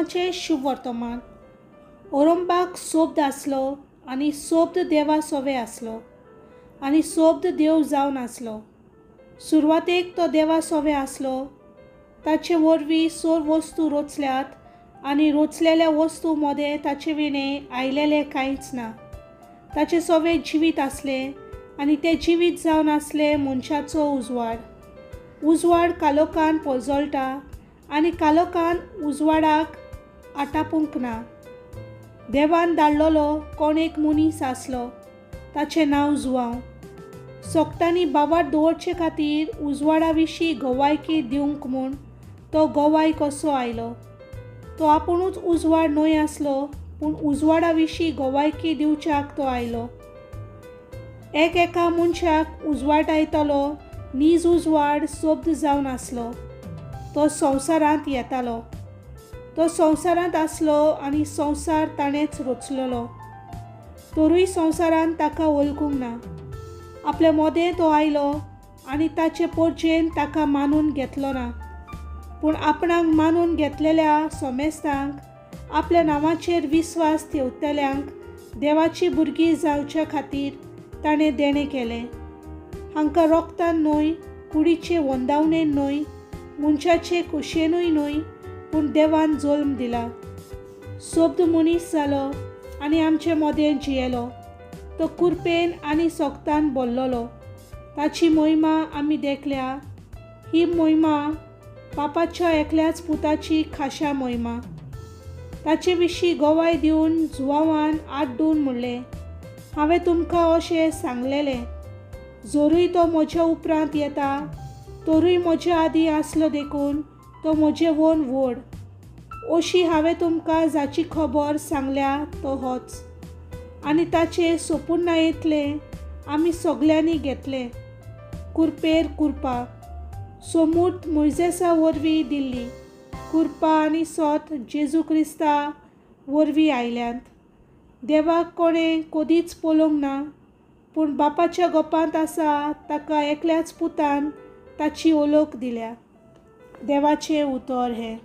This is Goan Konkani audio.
जेजवाचें शुभवर्तमान. ओरंबाक सोब्द आसलो आनी सोब्द देवा सोवे आसलो आनी सोब्द देव जावन आसलो. सुरवातेक तो देवा सोवे आसलो. ताचे वरवीं सोर वस्तू रोचल्यात आनी रोचलेल्या वस्तू मदें ताचे विणें आयलेलें कांयच ना. ताचे सोवे जिवीत आसलें आनी तें जिवीत जावन आसलें मनशाचो उजवाड. उजवाड कालोकान पोजळटा आनी कालोकान उजवाडाक आटापूंक ना. देवान धाडलेलो कोण एक मनीस आसलो, ताचें नांव जुवांव. सोगटांनी बावार दवरचे खातीर उजवाडा विशीं गवायकी दिवंक म्हूण तो गवाय कसो आयलो. तो आपुणूच उजवाड न्हय आसलो, पूण उजवाडा विशीं गवायकी दिवच्याक तो आयलो. एक एका मनशाक उजवाडायतलो नीज उजवाड सोब्द जावन आसलो. तो संवसारांत येतालो. तो संवसारांत आसलो आनी संवसार ताणेंच रचलेलो. तरूय संवसारान ताका वळखूंक ना. आपले मोदें तो आयलो आनी ताचे पोरचेन ताका मानून घेतलो ना. पूण आपणाक मानून घेतलेल्या सोमेस्तांक, आपल्या नांवाचेर विस्वास ठेवतल्यांक देवाची भुरगीं जावच्या खातीर ताणें देणें केलें. हांकां रोगतान न्हय, कुडीचे वंदावणेन न्हय, मनशाचे खोशयेनूय न्हय, पूण देवान जल्म दिला. सोब्द मनीस जालो आनी आमचे मदें जियेलो. तो कुरपेन आनी सोगतान बोल्लोलो. ताची मोहिमा आमी देखल्या. ही मोहिमा पापाच्या एकल्याच पुताची खाशा मोहिमा. ताचे विशीं गवाय दिवन जुवावान आड्डून म्हणलें, हांवें तुमकां अशें सांगलेलें, जोरूय तो म्हज्या उपरांत येता तरूय म्हज्या आदीं आसलो देखून तो म्हजे वोन व्हड. अशी हांवें तुमकां जाची खबर सांगल्या तो होच. आनी ताचें सोपुर्णायेंतलें आमी सगल्यांनी घेतलें. कुरपेर कुरपा सोमूर्त मोयजेसा वरवीं दिल्ली कुरपा आनी सोत जेजू क्रिस्ता वरवीं आयल्यांत. देवाक कोणें कदीच पळोवंक ना, पूण बापाच्या गोपांत आसा ताका एकल्याच पुतान ताची ओळख दिल्या. देवाचें उतर हें.